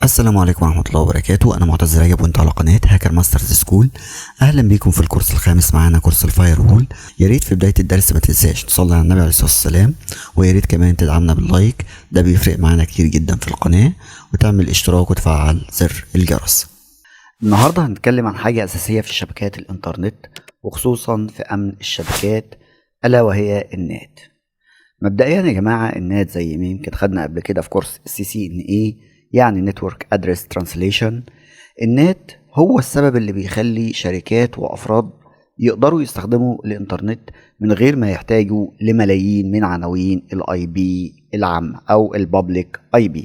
السلام عليكم ورحمة الله وبركاته. أنا معتز رجب وأنت على قناة Hacker Masters School. أهلا بيكم في الكورس الخامس معانا كورس ال firewall. يا ريت في بداية الدرس ما تنساش تصلي على النبي عليه الصلاة والسلام، ويا ريت كمان تدعمنا بال like، ده بيفرق معانا كتير جدا في القناة، وتعمل اشتراك وتفعل زر الجرس. النهاردة هنتكلم عن حاجة أساسية في شبكات الإنترنت، وخصوصا في أمن الشبكات، ألا وهي ال NAT. مبدئيا يا جماعة ال NAT زي ما يمكن خدنا قبل كده في كورس CCNA، يعني Network Address Translation. ال NAT هو السبب اللي بيخلي شركات وأفراد يقدروا يستخدموا الإنترنت من غير ما يحتاجوا لملايين من عناوين ال IP العامة أو ال public IP،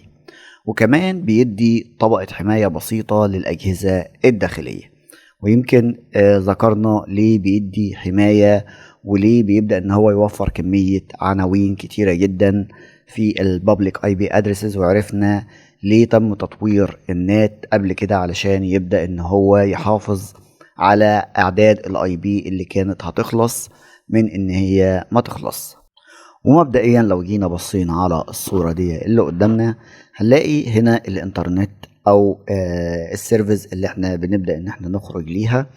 وكمان بيدي طبقة حماية بسيطة للأجهزة الداخلية. ويمكن ذكرنا ليه بيدي حماية وليه بيبدأ ان هو يوفر كمية عناوين كتيرة جدا في ال public IP addresses، وعرفنا ليه تم تطوير ال NAT قبل كده علشان يبدأ ان هو يحافظ على اعداد ال IP اللي كانت هتخلص من ان هي ما تخلص. ومبدئيا لو جينا بصينا على الصورة دي اللي قدامنا هنلاقي هنا الانترنت او ال service اللي احنا بنبدأ ان احنا نخرج ليها،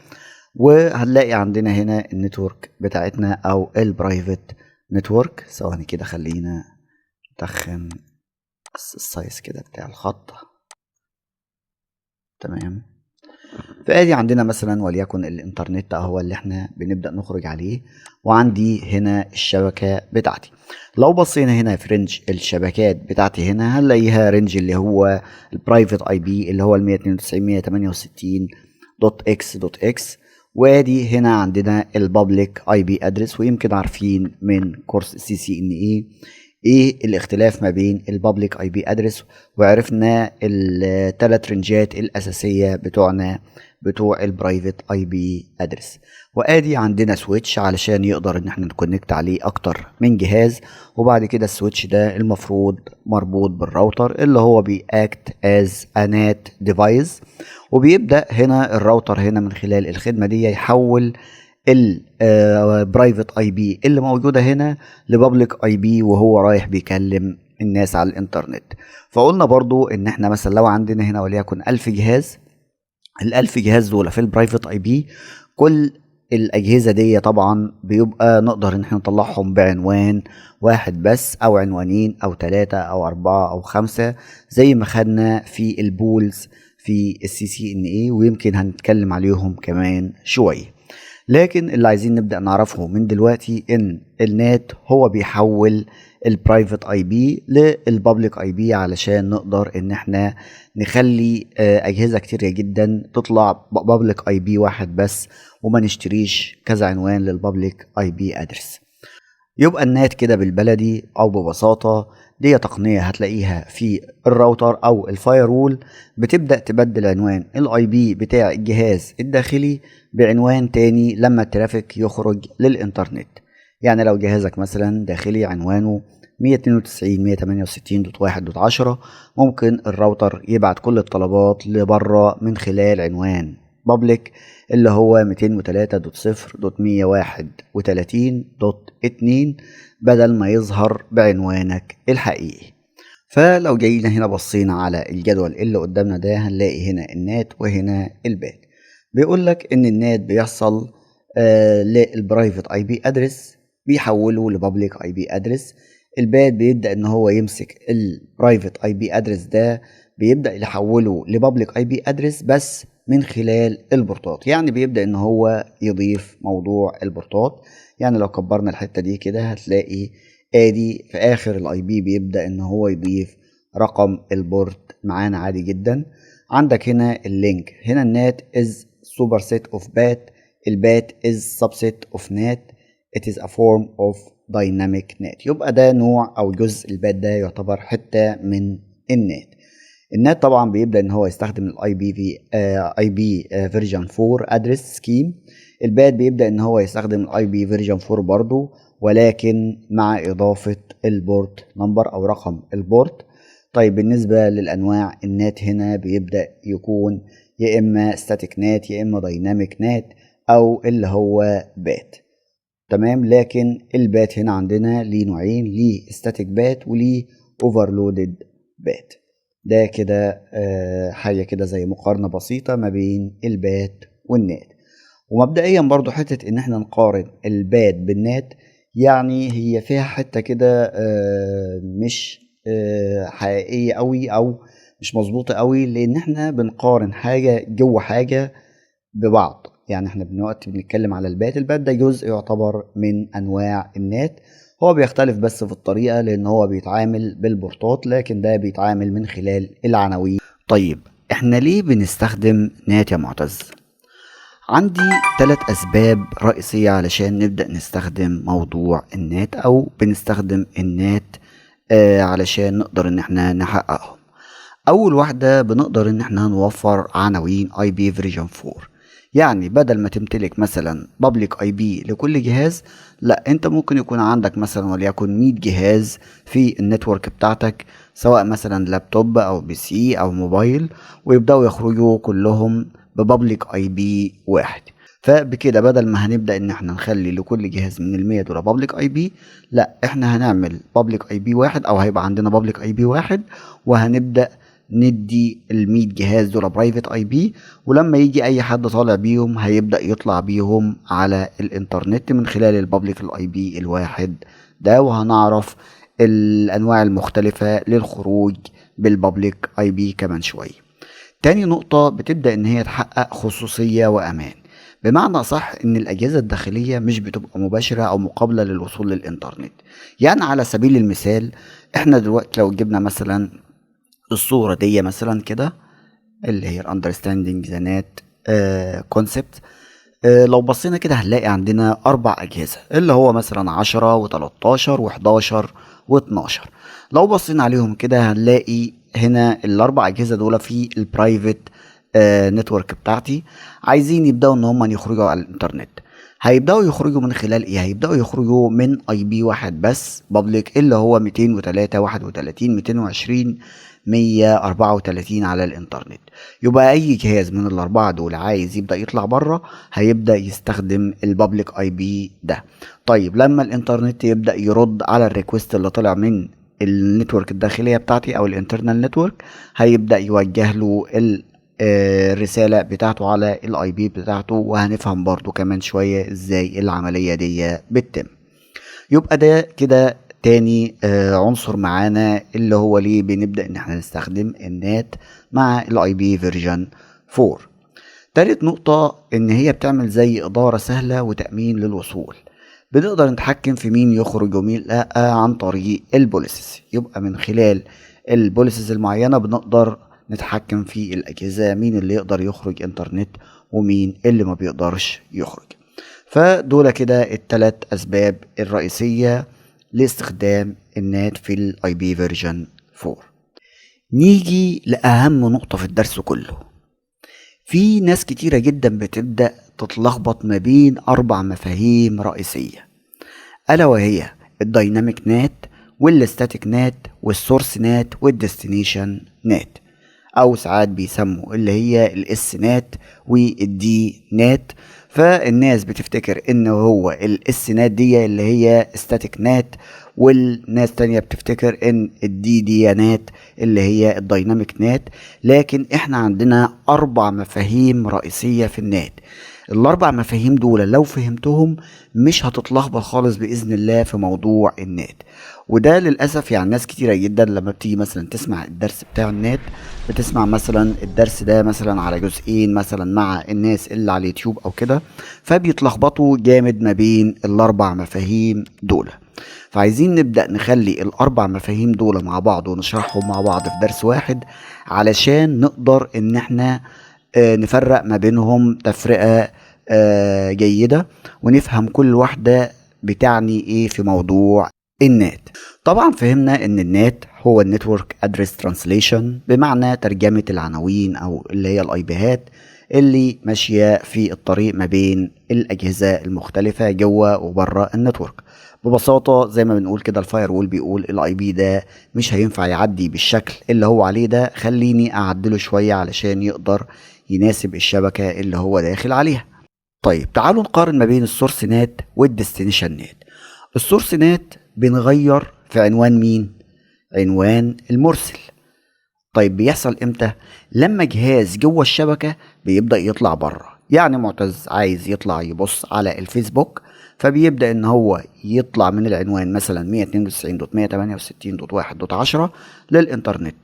وهنلاقي عندنا هنا ال network بتاعتنا او ال private network. ثواني كده خلينا نتخن ال size كده بتاع الخط. تمام. فادي عندنا مثلا وليكن الانترنت اهو اللي احنا بنبدأ نخرج عليه، وعندي هنا الشبكة بتاعتي. لو بصينا هنا في range الشبكات بتاعتي هنا هنلاقيها range اللي هو ال private IP اللي هو ال 192 168 dot x dot x، وادي هنا عندنا ال public IP address. ويمكن عارفين من كورس CCNA ايه الاختلاف ما بين ال public IP address، وعرفنا الثلاث range ات الاساسيه بتوعنا بتوع ال private IP address. وادي عندنا switch علشان يقدر ان احنا ن connect عليه اكتر من جهاز، وبعد كده ال switch ده المفروض مربوط بالراوتر اللي هو بي act as a NAT device، وبيبدا هنا الراوتر هنا من خلال الخدمه دي يحول ال private IP اللي موجوده هنا ل public IP وهو رايح بيكلم الناس على الانترنت. فقلنا برضو ان احنا مثلا لو عندنا هنا وليكن 1000 جهاز، ال1000 جهاز دول في ال private IP، كل الاجهزه دي طبعا بيبقى نقدر ان احنا نطلعهم بعنوان واحد بس او عنوانين او 3 او 4 او 5 زي ما خدنا في ال pools في ال CCNA، ويمكن هنتكلم عليهم كمان شويه. لكن اللي عايزين نبدأ نعرفه من دلوقتي ان ال NAT هو بيحول ال private IP لل public IP علشان نقدر ان احنا نخلي اجهزة كتيرة جدا تطلع public IP واحد بس، وما نشتريش كذا عنوان لل public IP address. يبقى ال NAT كده بالبلدي او ببساطة دي تقنية هتلاقيها في الراوتر او ال firewall، بتبدأ تبدل عنوان ال IP بتاع الجهاز الداخلي بعنوان تاني لما ال traffic يخرج للانترنت. يعني لو جهازك مثلا داخلي عنوانه 192.168.1.10، ممكن الراوتر يبعت كل الطلبات لبره من خلال عنوان public اللي هو 203.0.131.2 بدل ما يظهر بعنوانك الحقيقي. فلو جينا هنا بصينا على الجدول اللي قدامنا ده هنلاقي هنا ال NAT وهنا ال PAT. بيقول لك ان ال NAT بيحصل لل private IP address بيحوله ل public IP address. ال PAT بيبدا ان هو يمسك ال private IP address ده بيبدا يحوله ل public IP address بس من خلال ال port ات، يعني بيبدا ان هو يضيف موضوع ال port ات. يعني لو كبرنا الحته دي كده هتلاقي ادي في اخر ال IP بيبدا ان هو يضيف رقم ال port معانا عادي جدا. عندك هنا ال link، هنا ال NAT is superset of PAT، ال PAT is subset of NAT، it is a form of dynamic NAT. يبقى ده نوع او جزء ال PAT ده يعتبر حته من ال NAT. ال NAT طبعا بيبدا ان هو يستخدم ال IP في IP version 4 address scheme. ال PAT بيبدا ان هو يستخدم ال IP version 4 برضو، ولكن مع اضافه ال port number او رقم ال port. طيب بالنسبة للأنواع، ال NAT هنا بيبدأ يكون يا إما static NAT يا إما dynamic NAT أو اللي هو PAT. تمام. لكن ال PAT هنا عندنا ليه نوعين، ليه static PAT وليه overloaded PAT. ده كده حاجة كده زي مقارنة بسيطة ما بين ال PAT وال NAT. ومبدئيا برضو حتة ان احنا نقارن ال PAT بال NAT، يعني هي فيها حتة كده مش حقيقية قوي او مش مظبوطة قوي، لان احنا بنقارن حاجة جوه حاجة ببعض. يعني احنا دلوقتي بنتكلم على ال PAT، ال PAT ده جزء يعتبر من انواع ال NAT، هو بيختلف بس في الطريقة لان هو بيتعامل بالبورتات، لكن ده بيتعامل من خلال العناوين. طيب احنا ليه بنستخدم NAT يا معتز؟ عندي 3 أسباب رئيسية علشان نبدأ نستخدم موضوع ال NAT، أو بنستخدم ال NAT علشان نقدر إن احنا نحققهم. أول واحدة، بنقدر إن احنا نوفر عناوين IP version 4. يعني بدل ما تمتلك مثلا public IP لكل جهاز، لا، انت ممكن يكون عندك مثلا وليكن 100 جهاز في ال network بتاعتك، سواء مثلا لابتوب او PC او موبايل، ويبداوا يخرجوا كلهم ب public IP واحد. فبكده بدل ما هنبدا ان احنا نخلي لكل جهاز من المية دول public IP، لا، احنا هنعمل public IP واحد، او هيبقى عندنا public IP واحد، وهنبدا ندي ال 100 جهاز دول private IP، ولما يجي اي حد طالع بيهم هيبدا يطلع بيهم على الانترنت من خلال ال public ال IP الواحد ده. وهنعرف الانواع المختلفه للخروج بال public IP كمان شويه. تاني نقطة، بتبدأ إن هي تحقق خصوصية وأمان، بمعنى صح إن الأجهزة الداخلية مش بتبقى مباشرة أو مقابلة للوصول للإنترنت. يعني على سبيل المثال، إحنا دلوقتي لو جبنا مثلا الصورة دي مثلا كده، اللي هي understanding the NAT concept، لو بصينا كده هنلاقي عندنا أربع أجهزة، اللي هو مثلا 10 و13 و11 و12. لو بصينا عليهم كده هنلاقي هنا الأربع أجهزة دول في ال private network بتاعتي، عايزين يبدأوا إن هم يخرجوا على الإنترنت. هيبدأوا يخرجوا من خلال إيه؟ هيبدأوا يخرجوا من IP واحد بس public، اللي هو 203 31 220 134 على الانترنت. يبقى اي جهاز من الاربعه دول عايز يبدا يطلع بره هيبدا يستخدم ال public IP ده. طيب لما الانترنت يبدا يرد على ال request اللي طلع من ال network الداخليه بتاعتي او ال internal network، هيبدا يوجه له الرسالة بتاعته على ال IP بتاعته. وهنفهم برضو كمان شوية ازاي العملية دي بتتم. يبقى ده كده تاني عنصر معانا، اللي هو ليه بنبدأ ان احنا نستخدم ال NAT مع ال IP version 4. تالت نقطة، ان هي بتعمل زي ادارة سهلة وتأمين للوصول. بنقدر نتحكم في مين يخرج ومين لا عن طريق ال policies. يبقى من خلال ال policies المعينة بنقدر نتحكم في الأجهزة، مين اللي يقدر يخرج انترنت ومين اللي ما بيقدرش يخرج. فدول كده التلات أسباب الرئيسية لاستخدام ال NAT في ال IP version 4. نيجي لأهم نقطة في الدرس كله. في ناس كتيرة جدا بتبدأ تتلخبط ما بين أربع مفاهيم رئيسية، ألا وهي ال dynamic NAT وال static NAT وال source NAT وال destination NAT، أو ساعات بيسموا اللي هي ال S NAT وال D NAT. فالناس بتفتكر ان هو ال S NAT دي اللي هي static NAT، والناس تانية بتفتكر ان ال D دي NAT اللي هي ال dynamic NAT. لكن احنا عندنا اربع مفاهيم رئيسية في ال NAT. الاربع مفاهيم دول لو فهمتهم مش هتتلخبط خالص باذن الله في موضوع ال NAT. وده للاسف يعني ناس كتيره جدا لما بتيجي مثلا تسمع الدرس بتاع ال NAT، بتسمع مثلا الدرس ده مثلا على جزئين مثلا مع الناس اللي على اليوتيوب او كده، فبيتلخبطوا جامد ما بين الاربع مفاهيم دول. فعايزين نبدأ نخلي الأربع مفاهيم دول مع بعض ونشرحهم مع بعض في درس واحد، علشان نقدر إن احنا نفرق ما بينهم تفرقة جيدة، ونفهم كل واحدة بتعني ايه في موضوع ال NAT. طبعا فهمنا ان ال NAT هو ال network address translation، بمعنى ترجمة العناوين او اللي هي ال IP هات اللي ماشية في الطريق ما بين الأجهزة المختلفة جوه وبره ال network. ببساطة زي ما بنقول كده ال firewall بيقول ال IP ده مش هينفع يعدي بالشكل اللي هو عليه ده، خليني اعدله شوية علشان يقدر يناسب الشبكة اللي هو داخل عليها. طيب تعالوا نقارن ما بين ال source NAT وال destination NAT. ال source NAT بنغير في عنوان مين؟ عنوان المرسل. طيب بيحصل امتى؟ لما جهاز جوه الشبكة بيبدأ يطلع بره. يعني معتز عايز يطلع يبص على الفيسبوك، فبيبدأ ان هو يطلع من العنوان مثلا 192.168.1.10 للانترنت.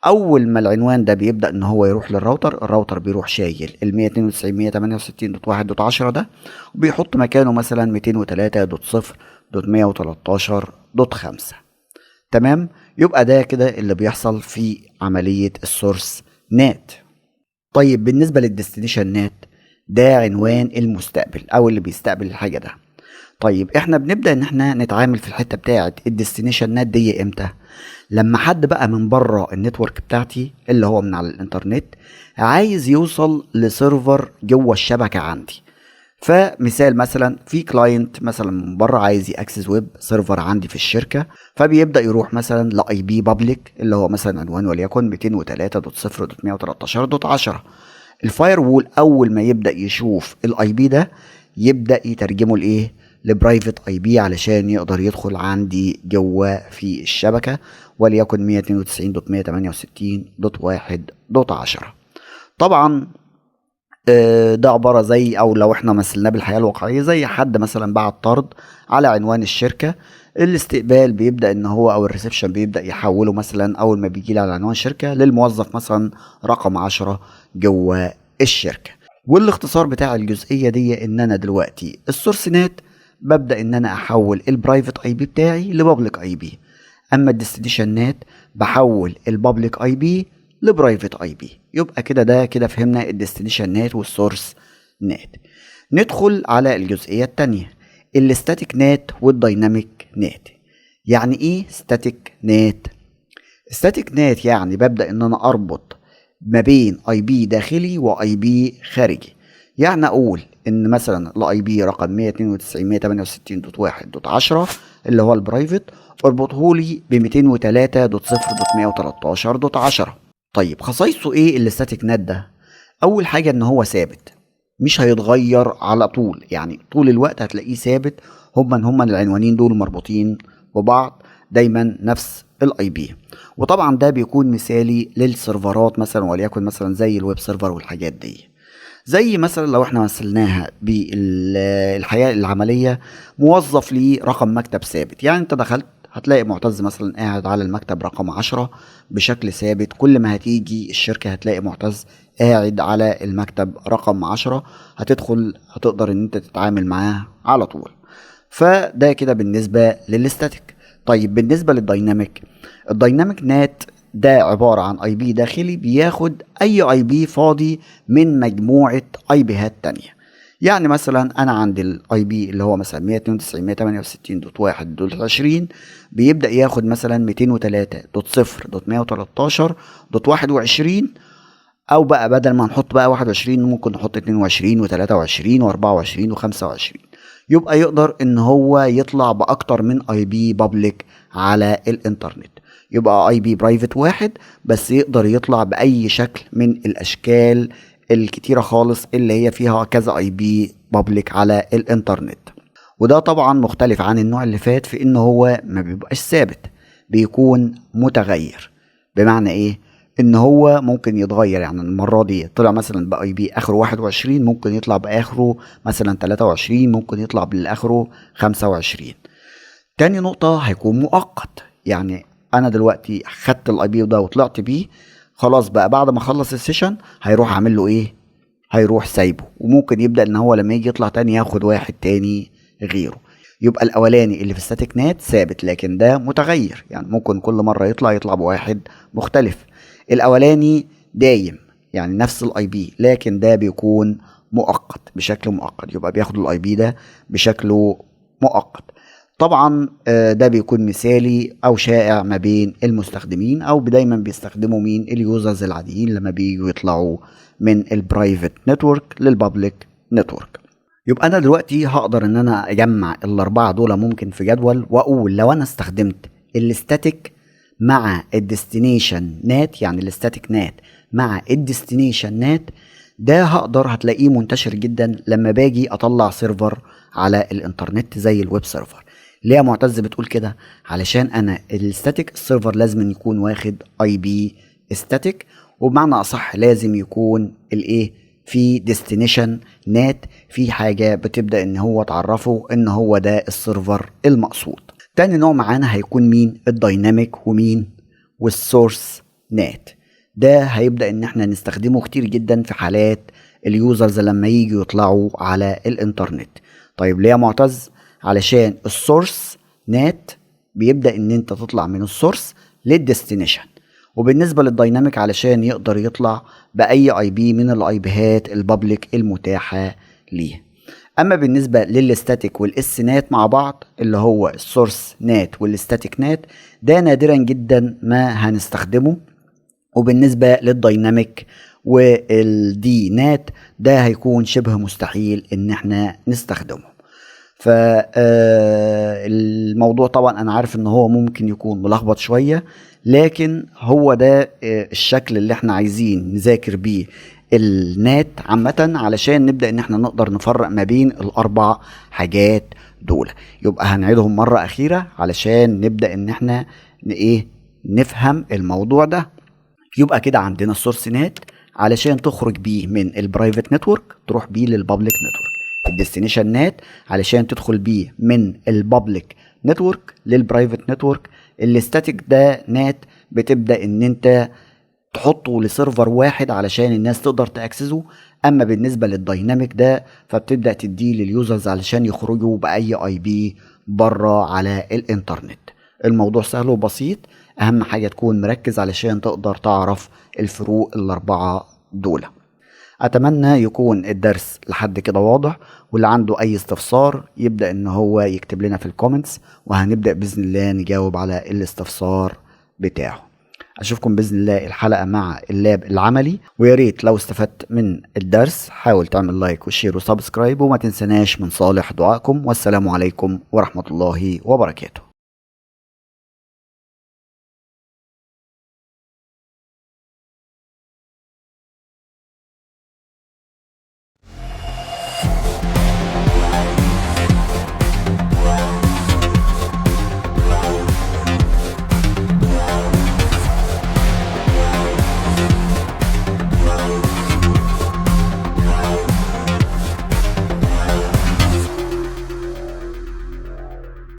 اول ما العنوان ده بيبدأ ان هو يروح لل router، ال router بيروح شايل ال 192.168.1.10 ده وبيحط مكانه مثلا 203.0.113.5. تمام؟ يبقى ده كده اللي بيحصل في عملية ال source NAT. طيب بالنسبة لل destination NAT، ده عنوان المستقبل او اللي بيستقبل الحاجة ده. طيب احنا بنبدأ ان احنا نتعامل في الحتة بتاعة ال destination NAT دي امتى؟ لما حد بقى من بره ال network بتاعتي اللي هو من على الانترنت عايز يوصل ل server جوه الشبكة عندي. فمثال مثلا في client مثلا من بره عايز ي access web server عندي في الشركه، فبيبدا يروح مثلا ل IP public اللي هو مثلا عنوان وليكن 203.0.113.10. ال firewall اول ما يبدا يشوف ال IP ده يبدا يترجمه لايه؟ ل private IP علشان يقدر يدخل عندي جوه في الشبكه، وليكن 192.168.1.10. طبعا ده عبارة زي، او لو احنا مثلناه بالحياة الواقعية، زي حد مثلا بعت طرد على عنوان الشركة، الاستقبال بيبدأ ان هو او ال reception بيبدأ يحوله مثلا اول ما بيجي على عنوان الشركة للموظف مثلا رقم 10 جوه الشركة. والاختصار بتاع الجزئية دي ان انا دلوقتي ال source NAT ببدأ ان انا احول ال private IP بتاعي ل public IP، اما ال destination NAT بحول ال public IP ل private IP. يبقى كده ده كده فهمنا ال destination NAT وال source NAT. ندخل على الجزئية التانية، ال static NAT وال dynamic NAT. يعني ايه static NAT؟ static NAT يعني ببدأ ان انا اربط ما بين IP داخلي و IP خارجي. يعني اقول ان مثلا ال IP رقم 192.168.1.10 اللي هو ال private اربطه لي ب 203.0.113.10. طيب خصائصه ايه ال static NAT ده؟ اول حاجه ان هو ثابت، مش هيتغير على طول، يعني طول الوقت هتلاقيه ثابت، هما العنوانين دول مربوطين ببعض دايما نفس ال IP. وطبعا ده بيكون مثالي للسيرفرات مثلا، وليكن مثلا زي ال web server والحاجات دي. زي مثلا لو احنا مثلناها بالحياة العملية، موظف ليه رقم مكتب ثابت، يعني انت دخلت هتلاقي معتز مثلا قاعد على المكتب رقم 10 بشكل ثابت، كل ما هتيجي الشركة هتلاقي معتز قاعد على المكتب رقم 10، هتدخل هتقدر ان انت تتعامل معاه على طول. فده كده بالنسبة لل static. طيب بالنسبة لل dynamic، ال dynamic NAT ده عبارة عن IP داخلي بياخد اي IP فاضي من مجموعة IP هات تانية. يعني مثلا انا عندي ال IP اللي هو مثلا 192.168.1.20 بيبدأ ياخد مثلا 203.0.113.21، او بقى بدل ما نحط بقى 21 ممكن نحط 22 و23 و24 و25، يبقى يقدر ان هو يطلع باكتر من IP public على الانترنت. يبقى IP private واحد بس يقدر يطلع باي شكل من الاشكال الكتيرة خالص اللي هي فيها كذا IP public على الانترنت. وده طبعا مختلف عن النوع اللي فات في ان هو ما بيبقاش ثابت، بيكون متغير. بمعنى ايه؟ ان هو ممكن يتغير، يعني المرة دي طلع مثلا ب IP اخره 21، ممكن يطلع باخره مثلا 23، ممكن يطلع بالاخره 25. تاني نقطة هيكون مؤقت، يعني انا دلوقتي خدت ال IP ده وطلعت بيه، خلاص بقى بعد ما اخلص ال session هيروح عامل له ايه؟ هيروح سايبه، وممكن يبدأ ان هو لما يجي يطلع تاني ياخد واحد تاني غيره. يبقى الاولاني اللي في ال static NAT ثابت، لكن ده متغير، يعني ممكن كل مرة يطلع بواحد مختلف. الاولاني دايم يعني نفس ال IP، لكن ده بيكون مؤقت بشكل مؤقت، يبقى بياخد ال IP ده بشكله مؤقت. طبعا ده بيكون مثالي او شائع ما بين المستخدمين، او دايما بيستخدموا مين؟ ال users العاديين لما بييجوا يطلعوا من ال private network لل public network. يبقى انا دلوقتي هقدر ان انا اجمع الاربعة دول ممكن في جدول، واقول لو انا استخدمت ال static مع ال destination NAT، يعني ال static NAT مع ال destination NAT، ده هقدر هتلاقيه منتشر جدا لما باجي اطلع server على الانترنت زي ال web server. ليه يا معتز بتقول كده؟ علشان انا ال static ال server لازم يكون واخد IP static، وبمعنى اصح لازم يكون الايه في destination NAT، في حاجة بتبدا ان هو تعرفه ان هو ده ال server المقصود. تاني نوع معانا هيكون مين؟ ال dynamic ومين؟ وال source NAT. ده هيبدا ان احنا نستخدمه كتير جدا في حالات ال users لما ييجوا يطلعوا على الانترنت. طيب ليه يا معتز؟ علشان ال source NAT بيبدا ان انت تطلع من ال source لل destination، وبالنسبة لل dynamic علشان يقدر يطلع باي IP من ال IP هات ال public المتاحة ليه. اما بالنسبة لل static وال SNAT مع بعض اللي هو ال source NAT وال static NAT، ده نادرا جدا ما هنستخدمه. وبالنسبة لل dynamic وال DNAT ده هيكون شبه مستحيل ان احنا نستخدمه. فالموضوع طبعا انا عارف ان هو ممكن يكون ملخبط شوية، لكن هو ده الشكل اللي احنا عايزين نذاكر بيه ال NAT عامة، علشان نبدأ ان احنا نقدر نفرق ما بين الاربع حاجات دول. يبقى هنعيدهم مرة اخيرة علشان نبدأ ان احنا ايه نفهم الموضوع ده. يبقى كده عندنا ال source NAT علشان تخرج بيه من ال private network تروح بيه لل public network، ال destination NAT علشان تدخل بيه من ال public network لل private network، ال static ده NAT بتبدا ان انت تحطه ل server واحد علشان الناس تقدر ت access ه. اما بالنسبة لل dynamic ده فبتبدا تديه لل users علشان يخرجوا باي IP بره على الانترنت. الموضوع سهل وبسيط، اهم حاجة تكون مركز علشان تقدر تعرف الفروق الاربعة دول. اتمنى يكون الدرس لحد كده واضح، واللي عنده اي استفسار يبدا ان هو يكتب لنا في ال comments، وهنبدا باذن الله نجاوب على الاستفسار بتاعه. اشوفكم باذن الله الحلقة مع ال lab العملي، ويا ريت لو استفدت من الدرس حاول تعمل like و share و subscribe، وما تنسناش من صالح دعائكم. والسلام عليكم ورحمة الله وبركاته.